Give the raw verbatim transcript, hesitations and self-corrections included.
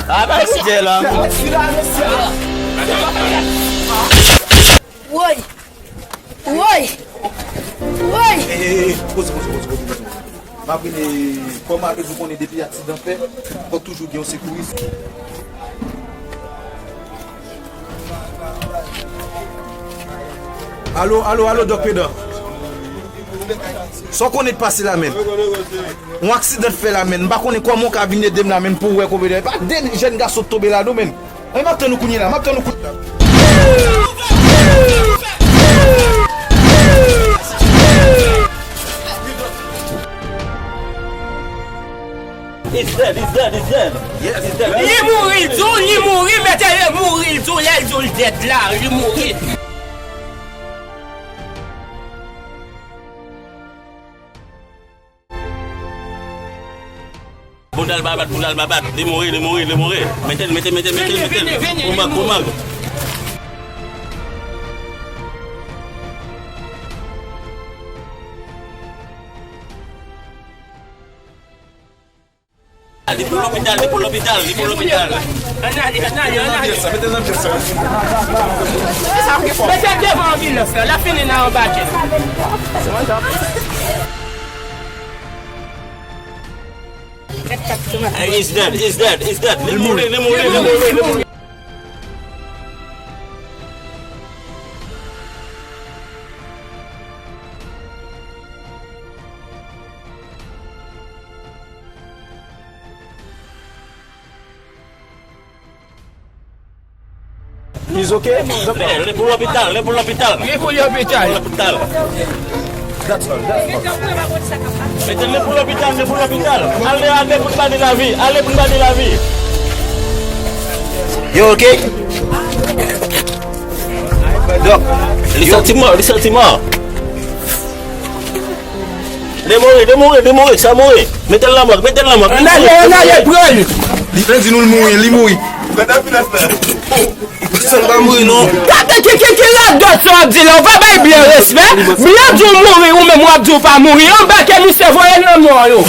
Ah, ba misye la. Woy! Woy! Woy! Ey, ey, ey, poze, poze, poze, poze, poze. M ap rele kòm avèk ou konnen depi aksidan fèt, fòk toujou gen yon sekouris. Alo, alo, alo, Dòk Pedan. Sa w konnen k pase la menm? Yon aksidan fè la menm. M pa konnen kòman w ka vin ede m la menm pou w wè konbyen de. E pa de jèn gason k tonbe la non menm. E m ap tann ou kounye la, m ap tann ou kounye la. He's dead, he's dead, he's dead. Yes. He's dead. Li mouri, l di w, li mouri, mete li mouri, l di w, lè l di w l dead la, li mouri. Boudal babat, boudal babat. Li mouri, li mouri, li mouri. Mete l, mete, mete, mete l, mete l. Vini, vini, vini, li mouri. Boumag, boumag. Li pou lopital, li pou lopital, li pou lopital. Ann ale, ann ale, ann ale. Mete l nan pyès la. Mete l devan anbilans la, l ap fini nan anbake. He's dead, he's dead, he's dead. Li mouri, li mouri, li mouri, li mouri. He's okay? He's okay. Li pou lopital, li pou lopital. Li pou lopital. Lopital. That's all, that's all. Mete li pou lopital, li pou lopital. Ale, ale pou l ba li lavi, ale pou l ba li lavi. You okay? Dòk, li santi mò, li santi mò. Li mouri, li mouri, li mouri, sa mouri. Mete l nan mòg, mete l nan mòg. Ann ale, ann ale, pran l. Li di nou l mouri, li mouri. Ti sèl pa mouri non. Gade ki, ki, ki radòt sa w ap di la, ou pa bay blan respè. Blan di w mouri, ou menm w ap di w pa mouri. Anbake misye, voye l nan mò yo.